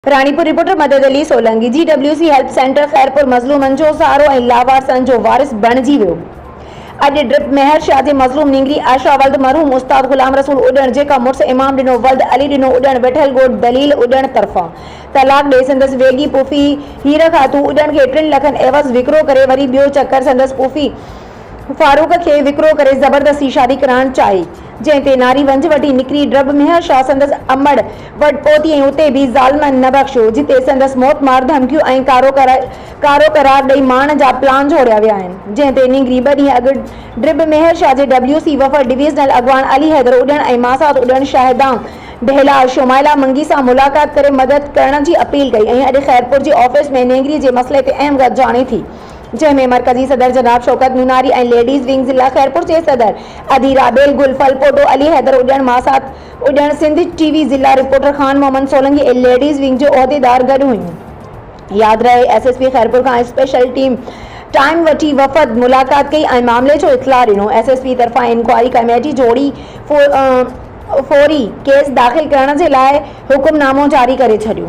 Ranipur, reporter Madad Ali Solangi, G W C help centre Khairpur مظلومن جو سهارو ۽ لاوارثن جو وارث بڻجي ويو. اڄ ڊرپ مهر شاهه جي مظلوم نينگري آشا ولد مرحوم استاد غلام رسول اڏڻ جيڪا مڙس امام ڏنو ولد علي ڏنو اڏڻ ويٺل ڳوٺ دليل اڏڻ طرفان طلاق ڏئي سندس ويڳي پڦي هير خاتون اڏڻ کي ٽن لکن عيوض وڪرو ڪري وري ٻيو چڪر سندس پڦي فاروق کي وڪرو ڪري زبردستي شادي ڪرائڻ چاهي، جنهن تي ناري ونجهه وٺي نڪري ڊرٻ ميهر شاهه سندس امڙ وٽ پهتي ۽ اتي به ظالمن نه بخشيو، جتي سندس موت مار ڌمڪيون ۽ ڪارو ڪارو قرار ڏئي مارڻ جا پلان جوڙيا ويا آهن، جنهن تي نينگري ٻه ڏينهن اڳ ڊرٻ ميهر شاهه جي ڊبليو سي وفد ڊويزنل اڳواڻ علي حيدر اڏڻ ۽ ماسات اڏڻ شاهدان ڍيلار شمائلا منگي سان ملاقات ڪري مدد ڪرڻ جي اپيل ڪئي ۽ اڄ خيرپور جي آفيس ۾ نينگري جي مسئلي تي اهم گڏجاڻي ٿي. جنهن ۾ مرڪزي صدر جناب شوڪت نوناري ۽ ليڊيز ونگ ضلع خيرپور جي صدر ادي رابيل گل ڦلپوٽو، علي حيدر اڏڻ، ماسات اڏڻ، سنڌ ٽي وي ضلع reporter Khan Muhammad Solangi ۽ ladies wing جو عهديدار گڏ هيون. ياد رهي ايس ايس پي خيرپور کان اسپيشل ٽيم ٽائيم وٺي وفد ملاقات ڪئي ۽ معاملي جو اطلاع ڏنو. ايس ايس پي طرفان انڪوائري ڪميٽي جوڙي فوري ڪيس داخل ڪرڻ جي لاء حڪم نامو جاري ڪري ڇڏيو.